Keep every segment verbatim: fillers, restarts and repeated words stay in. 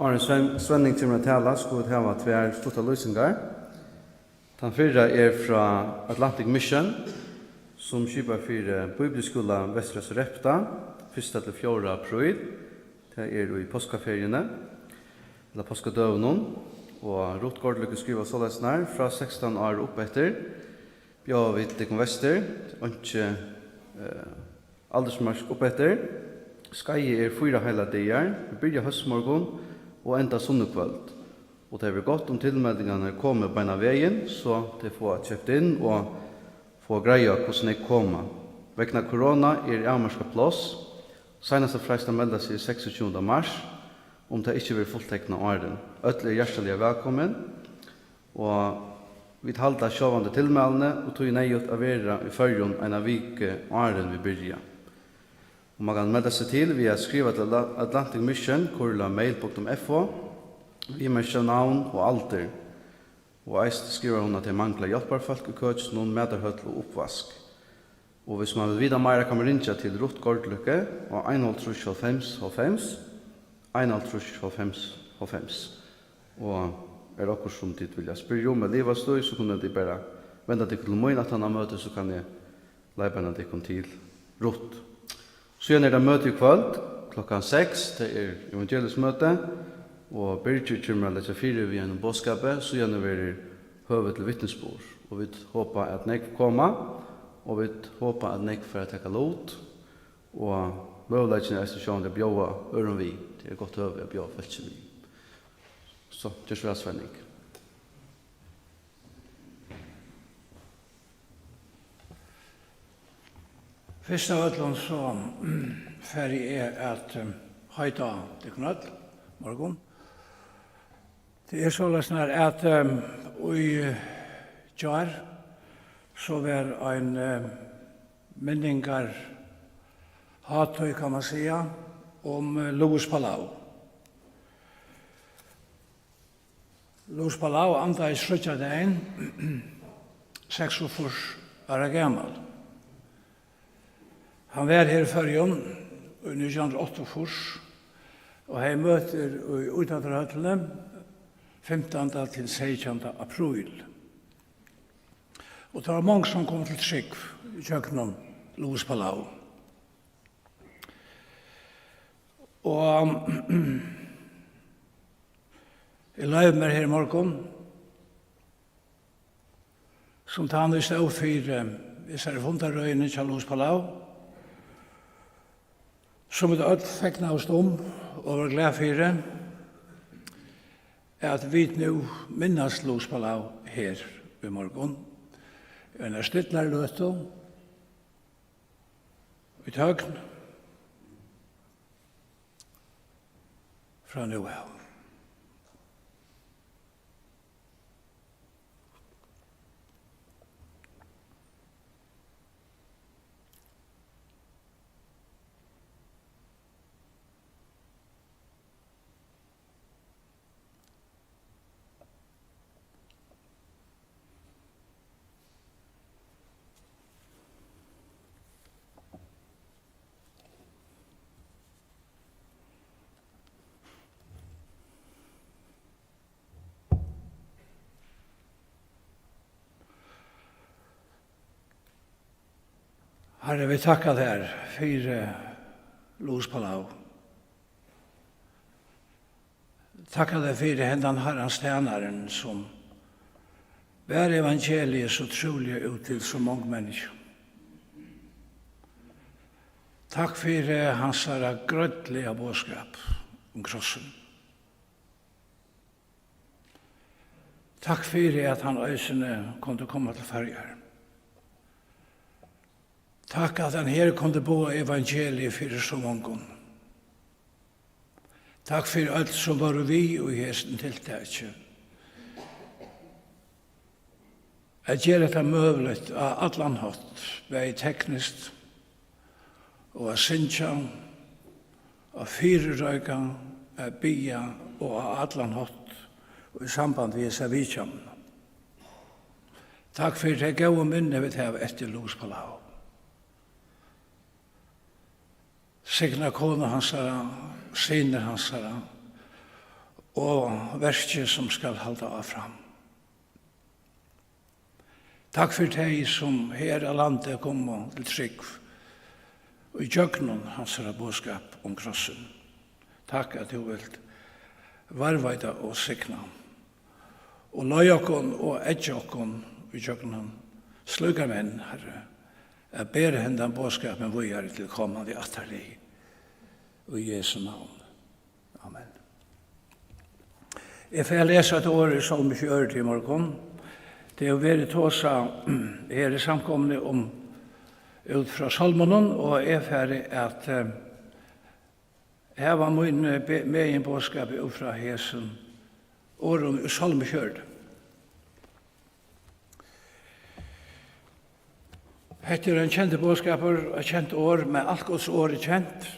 Áðrenn Sven-, Svenning kemur at tala, skulu vit hava tvær stuttar lýsingar. Tann fyrra er frá Atlantic Mission, sum skipar fyri Bíbliuskúla Vesturhassarepta, fyrsta til fjórða apríl. Tað er í páskaferiuni, ella páskadøgunum, og Ruth Gaardlykke skrivar soleiðis her: Frá sekstan ár og uppeftir bjóða vit tykkum vestur, einki, eh, aldursmark uppeftir. Skeiðið er fýra heilar dagar. Vit byrja hósmorgun og enda sunnukvøld. Og tað verður gott, um tilmeldingarnar koma beinan vegin, so tey fáa keypt inn og fáa greiða, hvussu nógv koma. Vegna korona er avmarkað pláss. Seinasta freist at melda seg er seksogtjúgunda mars, um tað ikki verður fullteknað áðrenn. Øll eru hjartaliga vælkomin. Og vit halda sjálvandi tilmælini, og tí er neyðugt at vera í Føroyum eina viku, áðrenn vit byrja. Og man kann melda seg til við at skriva til Atla-, Atlantic Mission, kurla mail punktum f o, viðmerkja navn og aldur. Og eisini skrivar hon, at tey mangla hjálparfólk í køkinum, matarhøll og uppvask. Og hvis man vil vita meira, kann man ringja til Ruth Gaardlykke á einoghálvtrýss hálvfems hálvfems, einoghálvtrýss hálvfems hálvfems. Og er okkurt, sum tit vilja spyrja um ella ivast í, so kunnu tit bara venda tykkum til mín aftan á møtið, so kann eg leiðbeina tykkum til Ruth. Síðan er tað møti í kvøld klokkan seks, tað er evangelismøti, og Birgir kemur at leggja fyri við einum boðskapi, síðani verður høvi til vitnisburð, og vit hopa, at nógv koma, og vit hopa, at nógv fara at taka lut, og møguleikin er eisini sjálvandi at bjóða øðrum við. Tað er gott høvi at bjóða fólki við. So, ger so væl, Svenning. Fyrst av øllum so fari eg at, eh, heita á tykkum øll morgun. Tað er soleiðis nær at, eh, í gjár so var ein, eh, minningar hátíð, kann man siga, um, eh, Louis Palau. Louis Palau andaðist fríggjadagin, seksogfýrs ára gamal. Hann var her í Føroyum í nítjan hundrað og áttaogfýrs og hevði møtir í Ítróttarhøllini fimtanda til seytjanda apríl. Og tað var mong, sum kom til trúgv ígjøgnum Louis Palau. Og eg loyvi mær her í morgun, sum tann, ið stóð fyri hesari fundarøðini hjá Louis Palau, sum vit øll fegnaðust um og vóru glað fyri, at vit nú minnast Louis Palau her í morgun, í einari stillari løtu, í tøgn, frá nú av. Harri, vit takka tær fyri Louis Palau. Takka tær fyri hendan Harrans tænaran, sum bar evangeliið so trúliga út til so mong menniskju. Takk fyri hansara greiðliga boðskap um krossin. Takk fyri, at hann eisini kundi koma til Føroyar. Takk, at hann her kundi boða evangeliið fyri so mongum. Takk fyri øll, sum vóru við í hesum tiltaki. At gera hetta møguligt á allan hátt, bæði tekniskt og at syngja, at fyrireika, at biðja og á allan hátt í samband við hesa vitjanina. Takk fyri tey góðu minni, vit hava eftir Louis Palau. Signa konu hansara, synir hansara og verkið, sum skal halda áfram. Takk fyri tey, sum her á landi komu til trúgv í gjøgnum hansara boðskap um krossin. Takk, at tú vilt varðveita og signa og leiða okkum og eggja okkum í gjøgnum slíkar menn, Harri, at bera hendan boðskapin víðari til komandi ættarlið. Í Jesu navn. Amen. Eg fari at lesa eitt orð í Sálmi fjøruti í morgun. Tað hevur verið tosað her í samkomuni um, út frá Sálmunum, og eg fari at, eh, hava mín, eh, be-, meginboðskap út frá hesum orðum í Sálmi fjøruti. Hetta er ein kendur boðskapur, eitt kent orð, men alt Guds orð er kent.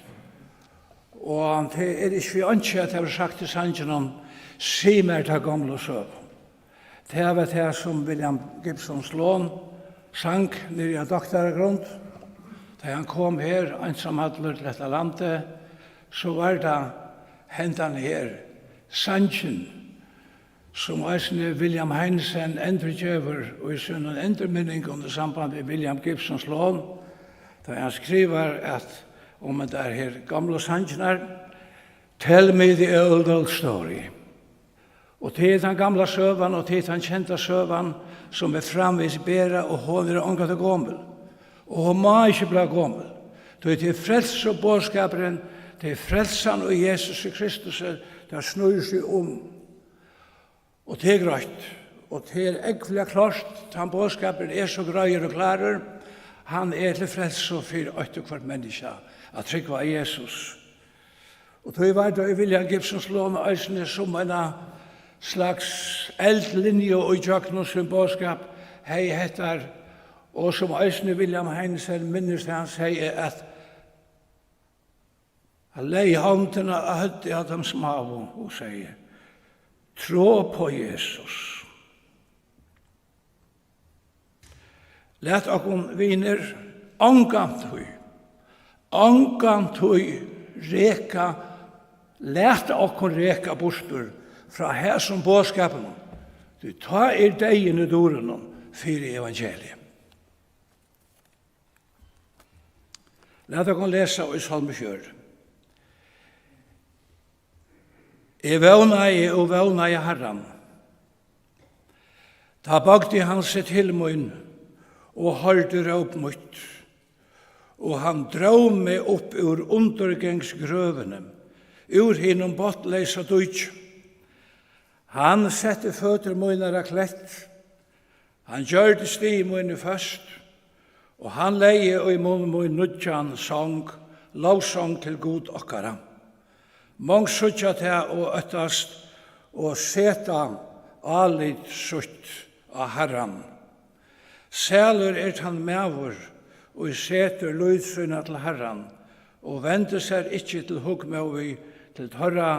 Og tað er ikki fyri einki, at tað verður sagt í sanginum, "Sig mær ta gomlu søgu." Tað var tað, sum William Gibson Sloane sang niðri á doktaragrund, tá hann kom her einsamallur til hetta landið, so var tað hendan her sangin, sum eisini William Heinesen endurgevur í sínum endurminningum í samband við William Gibson Sloane, tá hann skrivar at um hesar her gomlu sangirnar, "Tell me the old, old story." Og tað er tann gamla søgan, og tað er tann kenda søgan, sum vit framvegis bera, og hon er ongantíð gomul. Og hon má ikki blíva gomul. Tí tað er frelsuboðskapurin, tað er frelsan í Jesusi Kristusi, tað snýr seg um. Og tað er greitt, og tað er ógvuliga klárt, tann boðskapurin er so greiður og klárur, hann er til frelsu fyri eitt og hvørt menniskja at trúgva á Jesus. Og tí var tað William Gibson Sloane eisini sum eina slags eldlinju í gjøgnum sín boðskap hevði hettar, og sum eisini William Heinesen minnist, hann segði, at hann legði hondina á høvdið á teimum smáu og segði: "Trúa uppá Jesus." Lat okkum, vinir, ongantíð, ongantíð reka, lata okkum reka burtur frá hesum boðskapinum, tí tá er deyðin í durunum fyri evangeliið. Lat okkum lesa í Sálmi fjøruti. Eg vónaði og vónaði Harran. Tá boygdi hann seg til mín og hoyrdi róp mítt, og hann dró meg upp úr undurgangsgrøvini, úr hinum botnleysa díki. Hann setti føtur mínar á klett, hann gjørdi stig míni føst, og hann legði í munn mín nýggjan song, lovsong til Gud okkara. Mong síggja tað og óttast og seta álit sítt á Harran. Sælur er tann maður, ið setur lít sína til Harran, og vendir sær ikki til hugmóðið til teirra,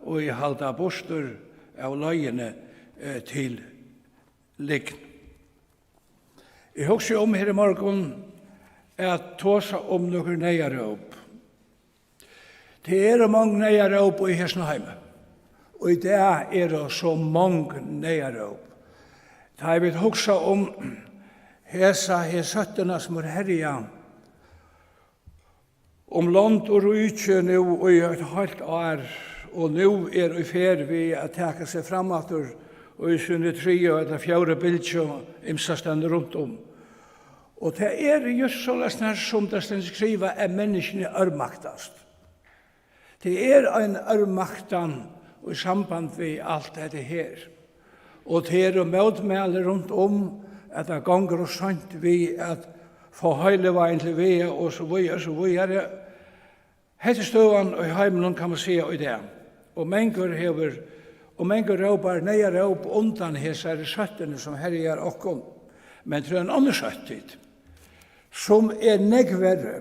ið halda burtur av leiðini, eh, til lygn. Eg hugsi um her í morgun at tosa um nøkur neyðaróp. Tað eru mong neyðaróp í hesum heimi. Og í dag eru so mong neyðaróp. Tá eg vil hugsa um hesa her sóttina, sum er herjað um lond og ríki nú í eitt hálvt ár, og nú er í ferð við at taka seg fram aftur í síni triðju ella fjórðu bylgju ymsastaðni runt um. Og tað er júst soleiðis, nær sum tað stendur skrivað, at menniskjuni ørmaktast. Tað er ein ørmaktan í samband við alt hetta her. Og tað eru mótmæli runt um, at tað gongur ov seint við at fáa heilivágin til vega og so víðari, og so víðari. Hetta er støðan í heiminum, kann man siga, í dag. Og mangur hevur, og mangur rópar neyðaróp undan hesari sóttini, sum herjar okkum. Men tað er ein onnur sótt, sum er nógv verri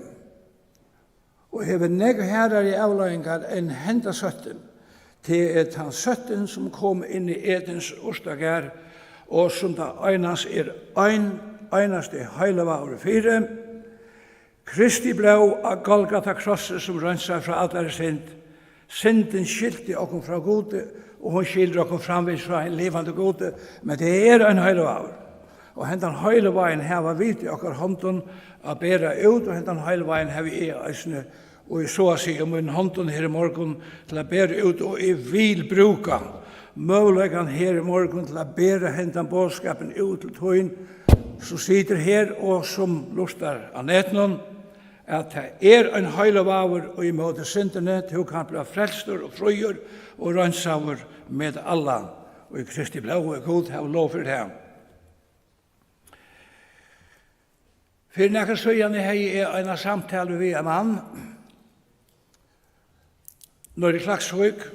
og hevur nógv harðari avleiðingar enn henda sóttin. Tað er tann sóttin, sum kom inn í Edens urtagarð, og sum tað einans er ein einasti heilivágur fyri, Kristi blóð á Golgata krossi, sum reinsar frá allari synd. Syndin skilti okkum frá Gudi, og hon skilur okkum framvegis frá hin livandi Gudi, men tað er ein heilivágur. Og hendan heilivágin hava vit í okkara hondum at bera út, og hendan heilivágin havi eg eisini, og eg so at siga, í mínum hondum her í morgun til at bera út, og eg vil brúka møguleikan her í morgun til at bera hendan boðskapin út til tín, sum situr her og sum lurtar á netinum, at tað er ein heilivágur ímóti syndini, tú kanst blíva frelstur og fríur og reinsaður meðal alla í Kristi blóði. Gud havi lov fyri tað. Fyri nakað síðani hevði eg eina samtalu við ein mann niðri í Klaksvík.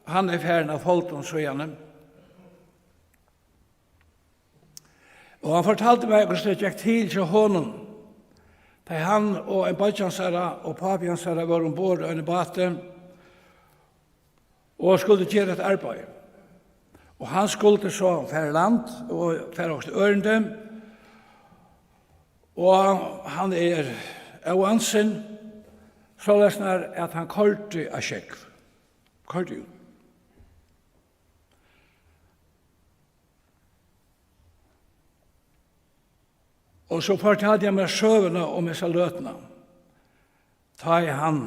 Hann er farin av foldum síðani. Og hann fortaldi mær, hvussu tað gekk til hjá honum, tá hann og ein beiggi hansara og pápi hansara vóru umborð í einum báti og skuldu gera eitt arbeiði. Og hann skuldi so fara í land og fara okkurt ørindi, og hann er óansin, soleiðis at hann koyrdi á sjógv, koyrdi út. Og so fortaldi hann mær søguna um hesa løtuna, tá ið hann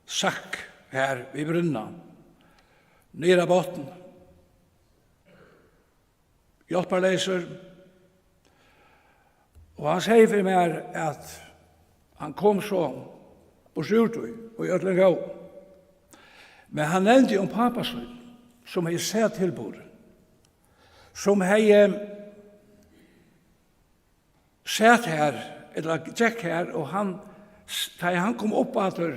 søkk har við brúnna, niður á botn, hjálparleysur. Og hann segði fyri mær, at hann kom so burtur úr tí, og í øllum góðum. Men hann nevndi um pápa sín, sum hevði sæð tilburðin, sum hevði sat har, ella gekk har, og hann, tá ið hann kom upp aftur,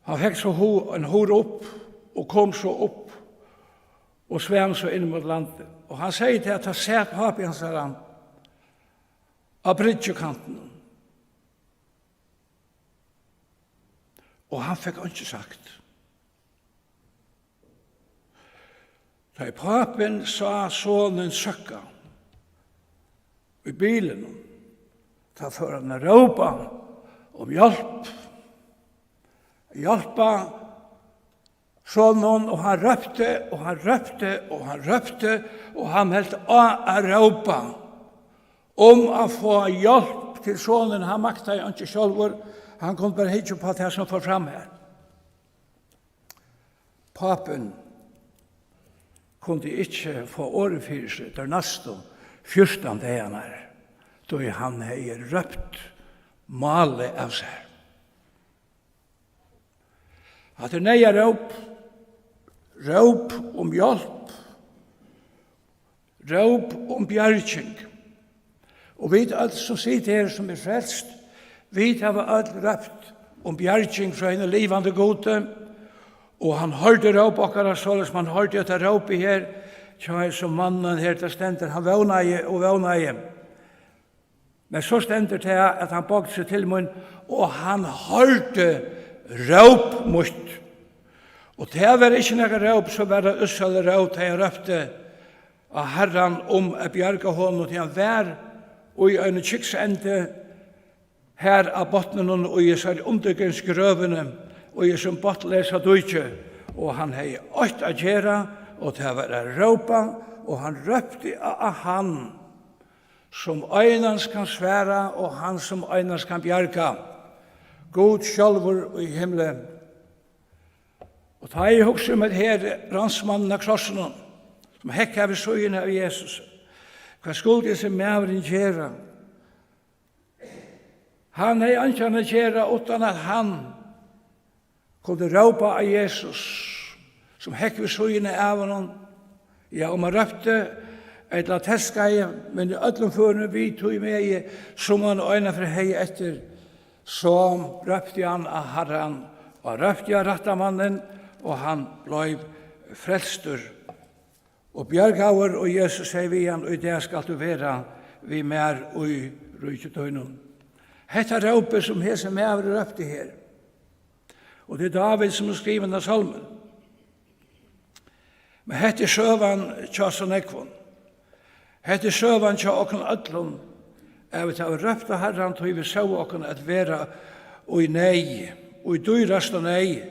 hann fekk so hu-, ein hurra upp og kom so upp og svam so inn móti landi. Og hann segði tað, at tá sat pápi hansara á bryggjukantinum, og hann fekk einki sagt. Tá ið pápin sá sonin søkka í bilinum, tá fór hann at rópa um hjálp, hjálpa soninum, og hann rópti, og hann rópti, og hann rópti, og hann helt á at rópa um at fáa hjálp til sonin. Hann maktaði einki sjálvur, hann kundi bara hyggja upp á tað, sum fór fram har. Pápin kundi ikki fáa orðið fyri seg teir næstu fjúrtan dagarnar, tí hann hevði rópt málið av sær. Hatta er neyðaróp, róp um hjálp, róp um bjarging. Og vit øll, sum sita her, sum eru frelst, vit hava øll rópt um bjarging frá hinum livandi Gudi, og hann hoyrdi róp okkara, soleiðis sum hann hoyrdi hetta rópið her, hjá hesum manninum her, tað stendur, hann vónaði og vónaði. Men so stendur tað, at hann boygdi seg til mín, og hann hoyrdi róp mítt. Og tað var ikki nakað róp, so var tað útsøluróp, tá eg rópti á Harran um at bjarga honum, tí hann var í einum kyksendi har á botninum, í hesari undirgrunnsgrøvini, í hesum botnleysa díki, og hann hevði eitt at gera, og tað var at rópa, og hann rópti á, á hann, sum einans kann svara, og hann, sum einans kann bjarga, Gud sjálvur í himli. Og tá eg hugsi um at her ránsmannin á krossinum, sum hekk har við síðuna av Jesus, hvat skuldi hesin maðurin gera? Hann hevði einki annað at gera, uttan at hann kundi rópa á Jesus, sum hekk við síðuna av honum. Ja, um hann rópti ella teskaði, men í øllum førum við tí megi, sum hann einaferð hevði eftir, so rópti hann á Harran, og rópti á rætta mannin, og hann bleiv frelstur og bjargaður, og Jesus segði við hann: "Í dag skalt tú vera við mær í ríki tínum." Hetta rópið, sum hesin maður rópti her, og tað er Dávid, sum hevur skrivað henda sálmin. Men hetta er søgan hjá so nógvum. Hetta er søgan hjá okkum øllum, at vit hava rópt á Harran, tí vit sóu okkum at vera í neyð. í dýrasta neyð,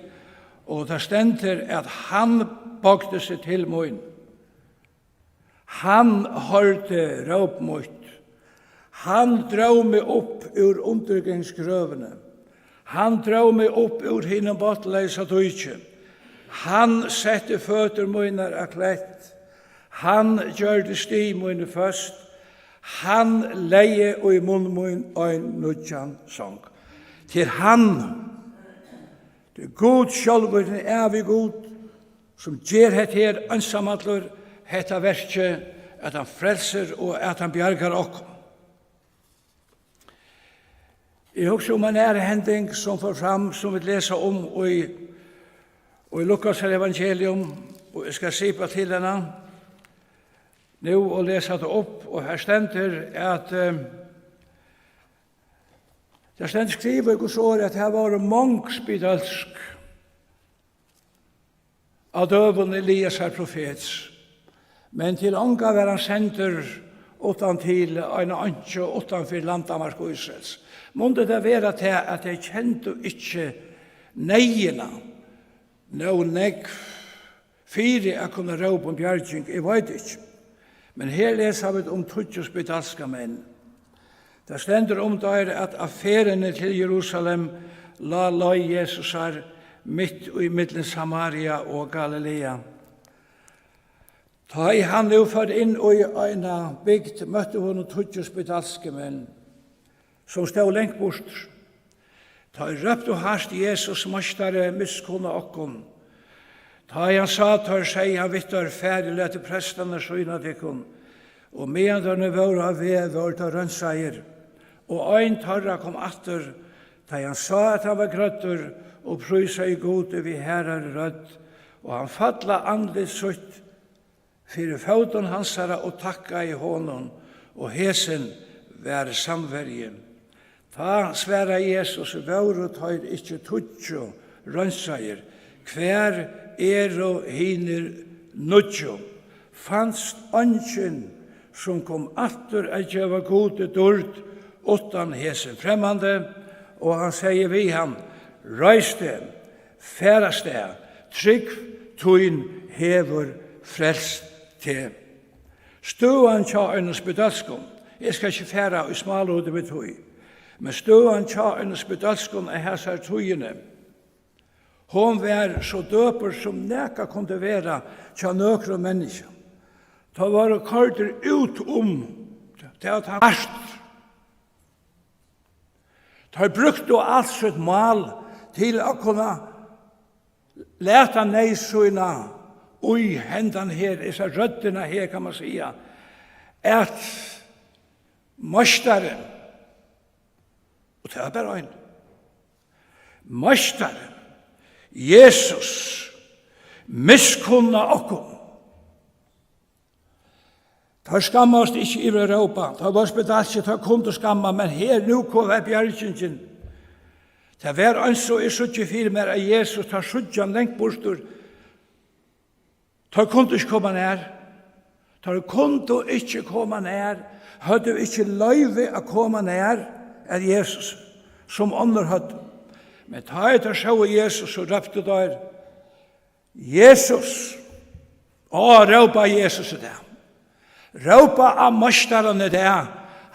og tað stendur, at hann boygdi seg til mín. Hann hoyrdi róp mítt. Hann dró meg upp úr undirgangsgrøvini. Hann dró meg upp úr hinum botnleysa díki. Hann setti føtur mínar á klett. Hann gjørdi stig míni føst. Hann legði í munn mín ein nýggjan song. Til hann, til Gud sjálvur, til ævi Gud, sum ger hetta her einsamallur, hetta verkið, at hann frelsir og at hann bjargar okkum. Eg hugsi um eina aðra hending, sum fór fram, sum vit lesa um í, í Lukas evangelium, og eg skal sipa til hana nú og lesa tað upp, og her stendur, at, eh, tað stendur skrivað í Guds orði, at her vóru mong spedalsk á døgum Eliasar profets, men til ongan var hann sendur uttan til eina einkju uttan fyri landamark Ísraels. Mundi tað vera tað, at tey kendu ikki neyðina nóg nógv fyri at kunna rópa um bjarging? Eg veit ikki. Men her lesa vit um tíggju spedalskar menn. Tað stendur um teir, at á ferðini til Jerusalem lá leið Jesusar mitt í millum Samaria og Galilea. Tá ið hann nú fór inn í eina bygd, møttu honum tíggju spedalskir menn, sum stóðu langt burtur. Teir róptu hart: "Jesus, meistari, miskunna okkum." Tá ið hann sá teir, segði hann við teir: "Farið, latið prestarnar sýna tykkum." Og meðan teir nú vóru á veg, vóru teir reinsaðir. Og ein teirra kom aftur, tá ið hann sá, at hann var grøddur, og prísaði Gud við harðari rødd, og hann fall á andlit sítt fyri fótum hansara og takkaði honum, og hesin var samverji. Tá svaraði Jesus: "Vóru teir ikki tíggju reinsaðir? Hvar eru hinir níggju? Fanst eingin, sum kom aftur at geva Gudi dýrd, uttan hesin fremmandi?" Og hann segði við hann: "Reis teg, far avstað, trúgv tín hevur frelst teg." Støðan hjá einum spedalskum, eg skal ikki fara í smálutir við tí, men støðan hjá einum spedalskum á hasari tíðini, hon var so døpur, sum nakað kundi vera hjá nøkrum menniskja. Teir vóru koyrdir út um tað, at hann hart. Teir brúktu alt sítt mál til at kunna lata neyð sína í hendan her, hesa røddina her, kann man siga, at meistarin, og tað var bara ein, meistarin, Jesus, miskunna okkum. Teir skammaðust ikki yvir at rópa. Teir vóru spedalskir, teir kundu skamma, men her nú kom var bjargingin. Tað var eins og eg síggi fyri mær, at Jesus, teir síggja hann langt burtur. Teir kundu ikki koma nær. Teir kundu ikki koma nær. Høvdu ikki loyvi at koma nær at Jesus, sum onnur høvdu. Men tá ið teir sóu Jesus, so róptu teir: "Jesus!" Á, rópa Jesus í dag. Rópa á meistaran í dag.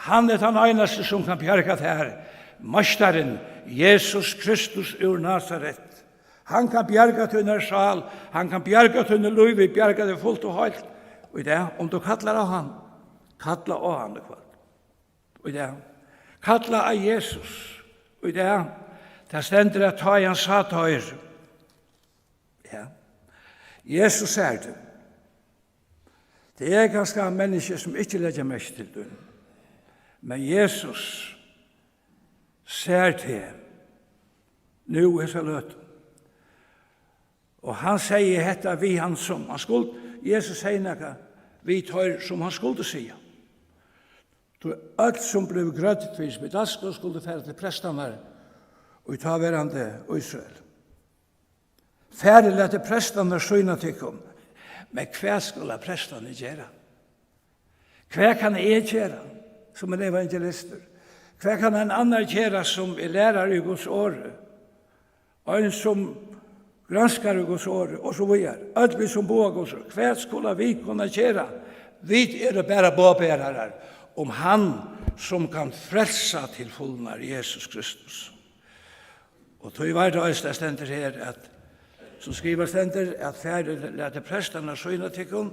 Hann er tann einasti, sum kann bjarga tær. Meistarin, Jesus Kristus úr Nasaret. Hann kann bjarga tínari sál. Hann kann bjarga tíni lívi, bjarga teg fult og heilt. Og í dag, um tú kallar á hann, kalla á hann í kvøld. Og í dag, kalla á Jesus. Og í dag, tað stendur, at tá ið hann sá teir, ja. Jesus sær teg. Tað er kanska menniskju, sum ikki leggja merki til tín. Men Jesus sær teg nú í hesa løtu. Og hann segði hetta við hann, sum hann skuldi. Jesus segði nakað við teir, sum hann skuldi siga. Tí øll, sum blivu grødd fyri spedalskum, skuldu fara til prestarnar, og í táverandi Ísrael. Farið, latið prestarnar sýna tykkum. Men hvat skulu prestarnir gera? Hvat kann eg gera sum ein evangelistur? Hvat kann ein annar gera sum er lærari í Guds orði? Ein sum granskar í Guds orð, og so víðari. Øll vit sum boða Guds orð, hvat skulu vit kunna gera? Vit eru bara boðberarar um hann, sum kann frelsa til fulnar, Jesus Kristus. Og tí var tað eisini, tað stendur her, at, sum skrivað stendur, at farið, latið prestarnar sýna tykkum,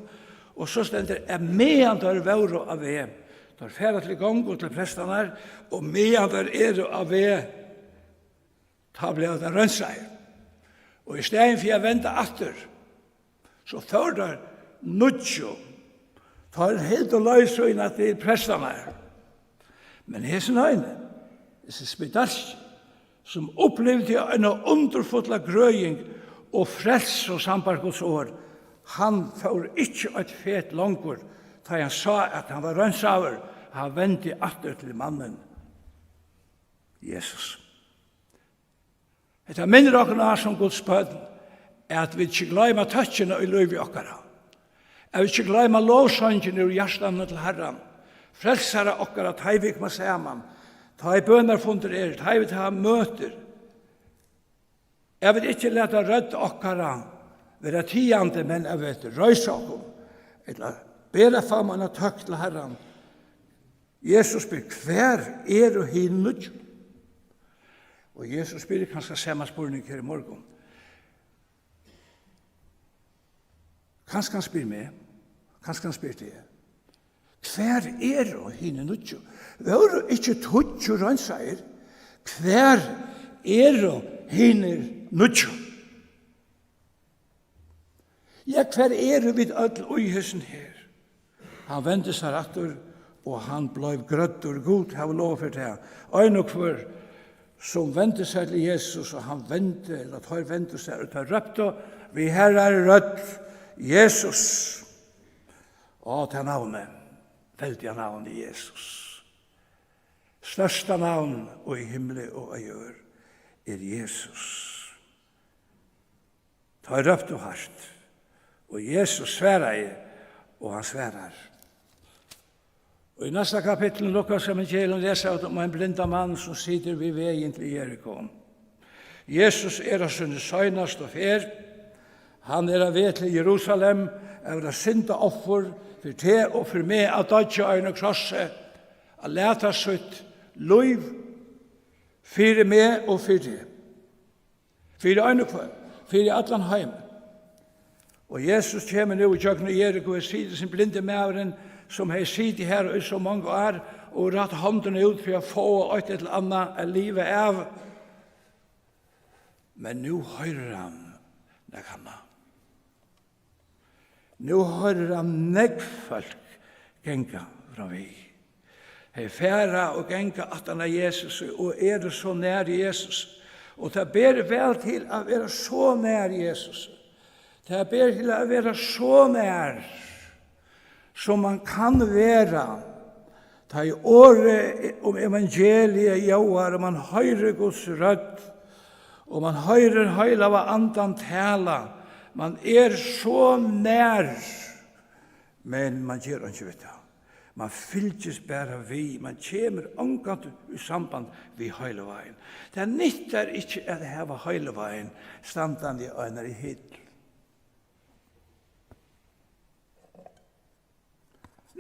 og so stendur, at meðan teir vóru á veg, teir fara til gongu til prestarnar, og meðan teir eru á veg, tá blivu teir reinsaðir. Og í staðin fyri at venda aftur, so fóru teir níggju. Teir hildu leið sína til prestarnar. Men hesin eini, hesin spedalski, sum upplivdi eina undurfulla grøðing og frelsu sambært Guds orð, hann fór ikki eitt fet longur, tá hann sá, at hann var reinsaður, hann vendi aftur til mannin, Jesus. Hetta minnir okkum á, sum Guds børn, at vit ikki gloyma tøkkina í lívi okkara, at vit ikki gloyma lovsangin úr hjartanum til Harran, frelsara okkara, tá ið vit koma saman, tá ið bønarfundur er, tá ið vit hava møtir, at vit ikki lata rødd okkara vera tigandi, men at vit reisa okkum, ella bera fram eina tøkk til Harran. Jesus spyr: "Hvar eru hini níggju?" Og Jesus spyr kanska sama spurning her í morgun. Kanska hann spyr meg, kanska hann spyr teg: "Hvar eru hini níggju? Vóru ikki tíggju reinsaðir? Hvar eru hinir níggju?" Ja, hvar eru vit øll í hesum her? Hann vendi sær aftur, og hann bleiv grøddur. Gud havi lov fyri tað. Ein og hvør, sum vendi sær til Jesus, og hann vendi, ella teir vendu sær, og teir róptu við harðari rødd: "Jesus!" Á, tað navnið, veldiga navnið Jesus. Størsta navn í himli og á jørð er Jesus. Teir róptu hart, og Jesus svaraði, og hann svarar. Og í næsta kapitli í Lukas evangelium lesa vit um ein blindan mann, sum situr við vegin til Jeriko. Jesus er á síni seinastu ferð. Hann er á veg til Jerusalem at vera syndaoffur fyri teg og fyri meg, at doyggja á einum krossi, at lata sítt lív fyri meg og fyri teg. Fyri ein og hvønn, fyri allan heim. Og Jesus kemur nú ígjøgnum Jeriko, og her situr hesin blindi maðurin, sum hevði sitið her í so mong ár og rætt hondina út fyri at fáa eitt ella annað at liva av. Men nú hoyrir hann nakað annað. Nú hoyrir hann nógv fólk ganga framvið. Tey fara og ganga aftan á Jesus og eru so nær Jesus. Og tað ber væl til at vera so nær Jesus. Tað ber til at vera so nær, sum man kann vera, tá ið orðið um evangeliið ljóðar, og man hoyrir Guds rødd, og man hoyrir Heilaga Andan tala. Man er so nær, men man ger einki við tað. Man fylgist bara við, man kemur ongantíð í samband við Heilagvegin. Tað nyttar ikki at hava Heilagvegin standandi á einari hill.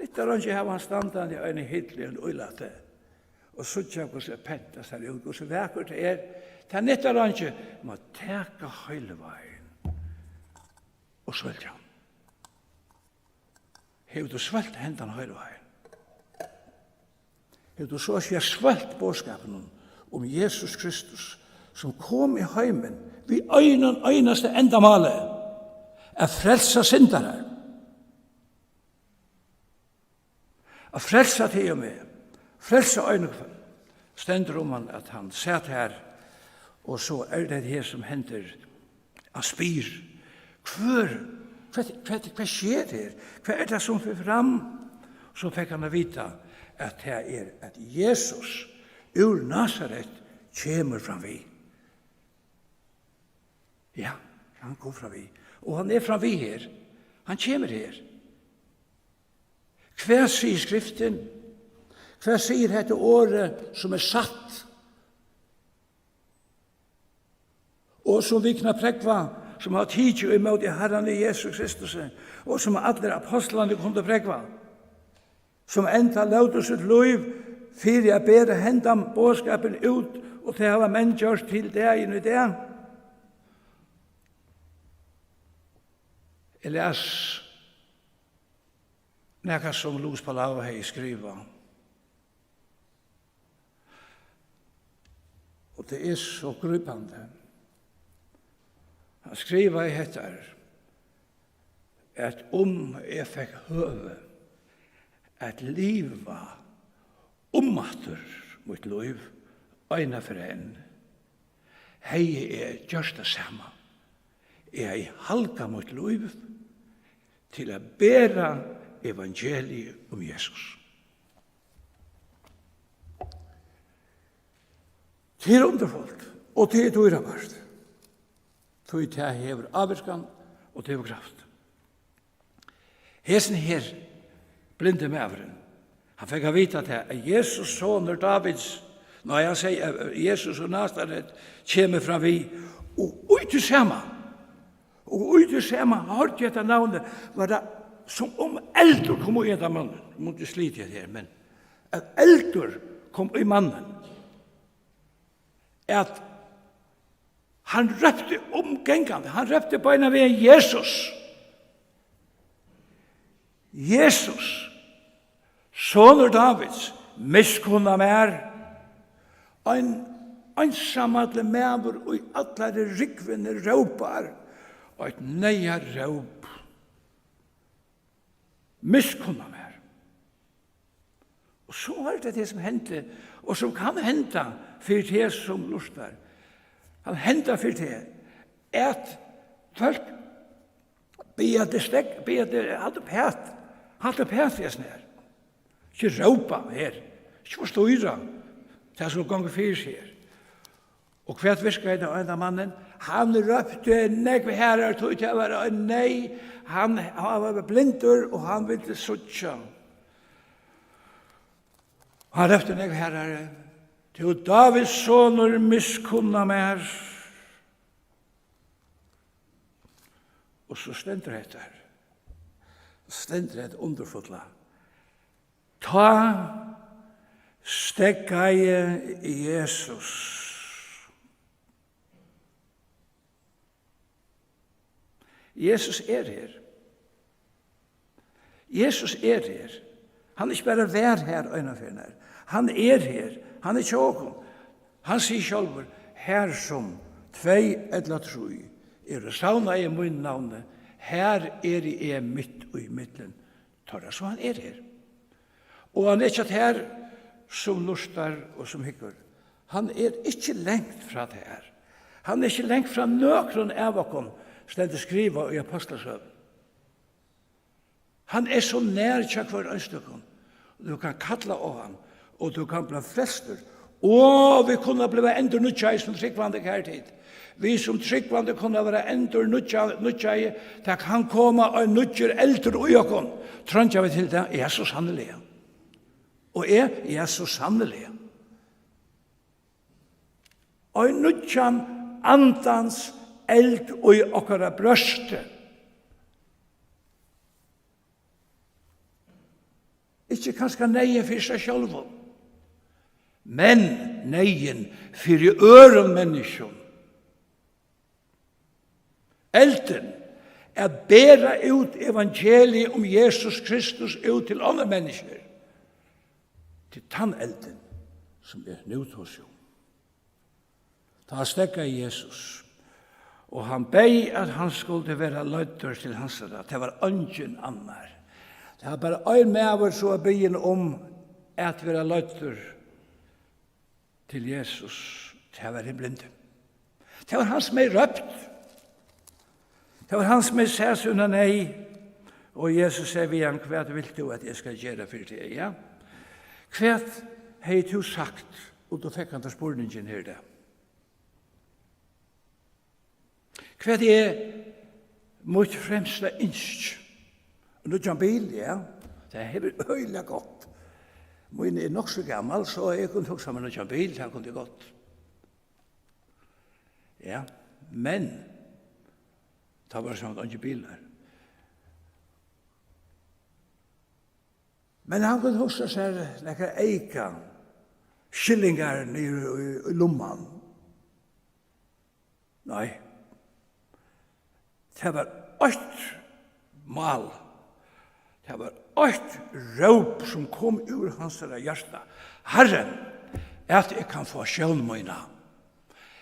Nyttar einki at hava hann standandi á eini hill í einum ílati og síggja, hvussu pent tað sær út, hvussu vakurt tað er. Tað nyttar einki. Má taka Heilagvegin og svølgja hann. Hevur tú svølgt hendan Heilagvegin? Hevur tú so at siga svølgt boðskapinum um Jesus Kristus, sum kom í heimin við einum einasta endamáli, at frelsa syndarar, at frelsa teg og meg, frelsa ein og hvønn? Stendur um hann, at hann sat har, og so er tað her, sum hendir. Hann spyr: "Hvør, hvat, hvat, hvat sker her? Hvat er tað, sum fer fram?" So fekk hann at vita, at tað er, at Jesus úr Nasaret kemur framvið. Ja, hann kom framvið. Og hann er framvið her. Hann kemur her. Hvat sigur Skriftin? Hvat sigur hetta orðið, sum er satt? og sum vit kunnu prógva, sum hava tikið ímóti Harran Jesu Kristusi, og sum allir ápostlarnir kundu prógva, sum enntá lótu sítt lív fyri at bera hendan boðskapin út, og tað hava menn gjørt til dagin í dag. Eg las nakað, sum Luis Palau hevði skrivað, og tað er so grípandi. Hann skrivaði hetta, at um eg fekk høvi at liva umaftur mítt lív eina ferð enn, hevði eg gjørt tað sama. Eg hevði halgað mítt lív til at bera evangeliið um Jesus. Tað er undurfult, og tað er dýrabært, tí tað hevur ávirkan, og tað hevur kraft. Hesin her blindi maðurin, hann fekk at vita tað, at Jesus, sonur Davids, nei, hann segði, at Jesus úr Nasaret kemur fram við, og í tí sama, og í tí sama, hann hoyrdi hetta navnið, var tað, sum um eldur kom í hendan mannin. Mundi slitið hetta her, men at eldur kom í mannin, at hann rópti umgangandi, hann rópti beinanvegin: "Jesus, Jesus, sonur Davids, miskunna mær." Ein einsamallur maður í allari rúgvuni rópar eitt neyðaróp: "Miskunna mær." Og so var tað tað, sum hendi, og sum kann henda fyri teg, sum lurtar. Kann henda fyri teg, at fólk biðja teg stekk-, biðja teg, halt uppat, halt uppat við hesum her. Ikki rópa her, ikki forstýra tað, sum gongur fyri seg her. Og hvat virkaði tað á hendan mannin? Hann rópti nógv harðari, tí tað var ein neyð. Hann, hann var blindur, og hann vildi síggja. Hann rópti nógv harðari: "Tú Dávids sonur, miskunna mær." Og so stendur hetta her. Stendur hetta undurfulla: Tá steðgaði Jesus. Jesus er her. Jesus er her. Hann ikki bara var her eina ferð, nei. Hann er her. Hann er hjá okkum. Hann sigur sjálvur: "Har sum tvey ella trý eru savnaði í mínum navni, har eri eg mitt í millum teirra." So hann er her. Og hann er ikki her, sum lurtar og sum hyggur. Hann er ikki langt frá tær. Hann er ikki langt frá nøkrum av okkum, stendur skrivað í Ápostlasøguni. Hann er so nær hjá hvør einstøkum. Tú kanst kalla á hann, og tú kanst blíva frelstur. Og vit kunnu blíva endurnýggjaðir sum trúgvandi, kæru tit. Vit sum trúgvandi kunnu verða endurnýggja-, nýggjaði. Tað kann koma ein nýggjur eldur í okkum. Treingja vit til tað? Ja, so sanniliga. Og eg? Ja, so sanniliga. Ein nýggjan andans eld í okkara brjósti. Ikki kanska neyðin fyri seg sjálvum, men neyðin fyri øðrum menniskjum. Eldin, at bera út evangeliið um Jesus Kristus út til onnur menniskju. Til tann eldin, sum er nú tosi um. Tá steðgaði Jesus, og hann beyð, at hann skuldi vera leiddur til hansara. Tað var eingin annar. Tað var bara ein maður, sum var biðin um at vera leiddur til Jesus. Tað var hin blindi. Tað var hann, sum hevði rópt. Tað var hann, sum hevði sæð sína neyð. Og Jesus segði við hann: "Hvat vilt tú, at eg skal gera fyri teg?" Ja? Hvat hevði tú sagt, um tú fekk handan spurningin her í dag? Hvat er mítt fremsta ynski? Nýggjan bil, ja. Tað hevur øgiliga gott. Mín er nokk so gamal, so eg kundi hugsað mær nýggjan bil, tað kundi gott. Ja. Men, tá var samt eingir bilar. Men hann kundi hugsa sær nakrar eyka skillingar niður í, í lumman. Nei. Tað var eitt mál. Tað var eitt róp, sum kom úr hansara hjarta. Harri, at eg kann fáa sjón mína.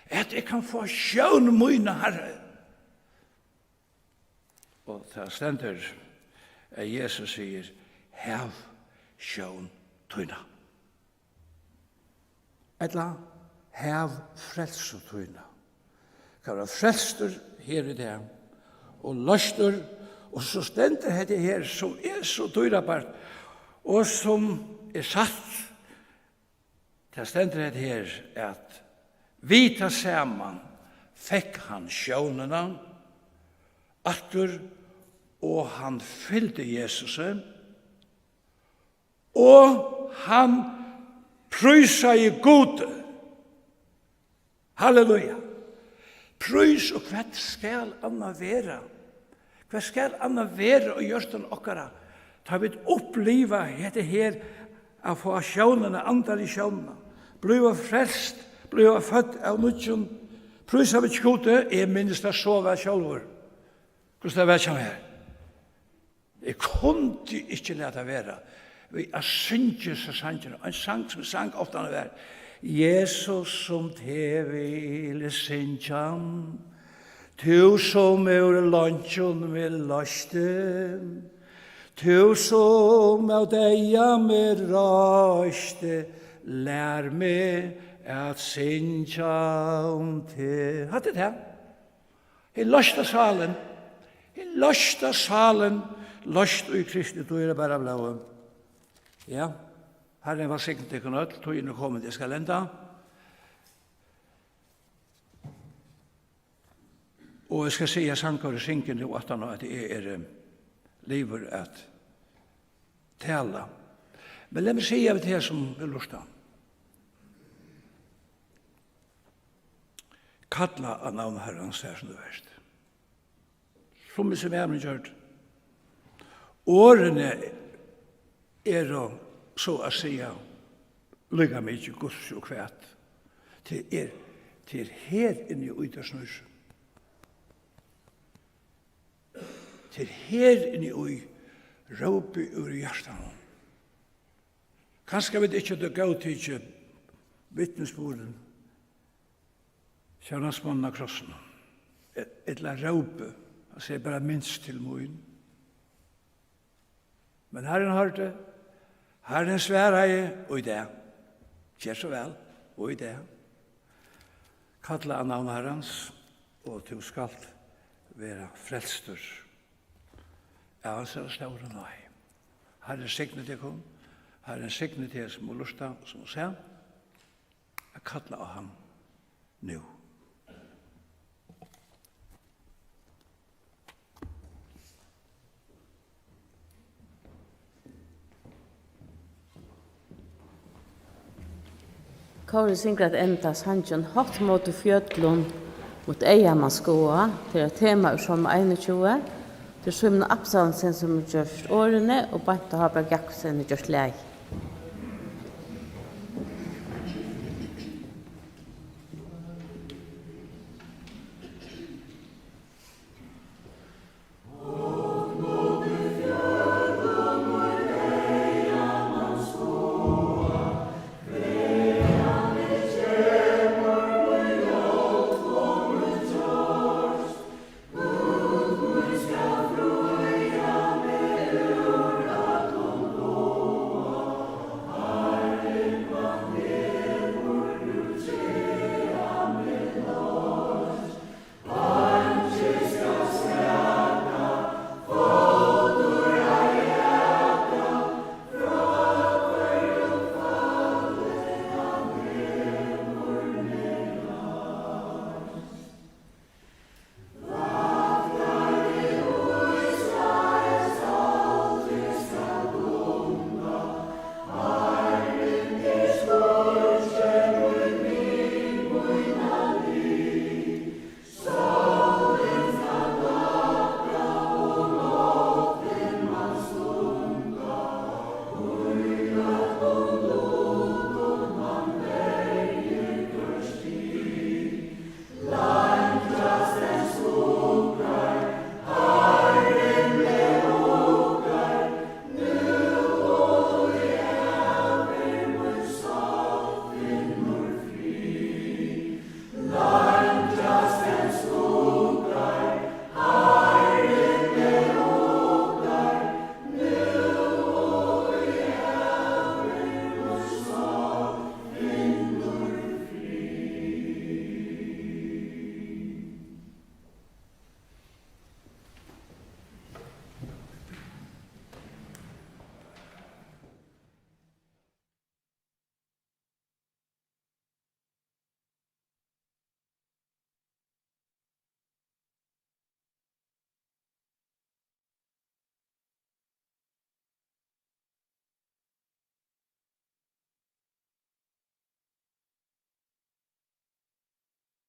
At eg kann fáa sjón mína, Harri. Og tað stendur, at Jesus sigur, hav sjón tína. Ella, hav frelsu tína. Kann vera frelstur her í dag, og loystur, og so stendur hetta her, sum er so dýrabart, og sum er satt. Tað stendur hetta her, at við tað saman fekk hann sjónina aftur, og hann fylgdi Jesusi, og hann prísaði Gud. Halleluja. Prís, og hvat skal annað vera? Hvat skal annað vera í hjørtum okkara, tá vit uppliva hetta her, at fáa sjónina, andaligu sjónina, blíva frelst, blíva fødd av nýggjum? Prísa vit Gudi, eg minnist tað so væl sjálvur, hvussu tað var hjá mær. Eg kundi ikki lata vera við at syngja hesa sangin. Ein sang sum eg sang ofta var: Jesus, sum teg vil eg syngja, tú sum úr leingjum meg loysti, tú sum av deyða meg reisti, lær meg at syngja um teg. Hatta er tað. Hin loysta sálin, hin loysta sálin, loyst í Kristi dýrabara blóði. Ja, Harrin vælsigni tykkum øll, tíðin er komin, eg skal enda. Og eg skal siga, sangur er singin nú aftan á, at eg eri liðugur at tala. Men lat meg siga við teg sum vil lurta. Kalla á navn Harrans, har sum tú ert. Sum hesin maðurin gjørdi. Orðini eru, so at siga, líka mikið hvussu og hvat. Tað er, tað er her inni í tað snýr seg. Tað er her inni í rópið úr hjartanum. Kanska vit ikki høvdu góðtikið vitnisburðin hjá landsmonnum á Krossinum, e-, ella rópið, hann segði bara: Minst til mín. Men Harrin hoyrdi, Harrin svaraði, og í dag, ger so væl, og í dag, kalla á navn Harrans, og tú skalt vera frelstur av hansara stóru náði. Harrin signi tykkum, Harrin signi teg sum hevur lurtað, sum hevur sæð, at kalla á hann nú. Kórið syngur at enda sangin Hátt móti fjøllum, mítt eyga man skoða. Tað er eitt tema úr Sálmi einogtjúgu. Tað er Símun Absalonsen, sum hevur gjørt orðini, og Beinta Háberg Jacobsen hevur gjørt lagið.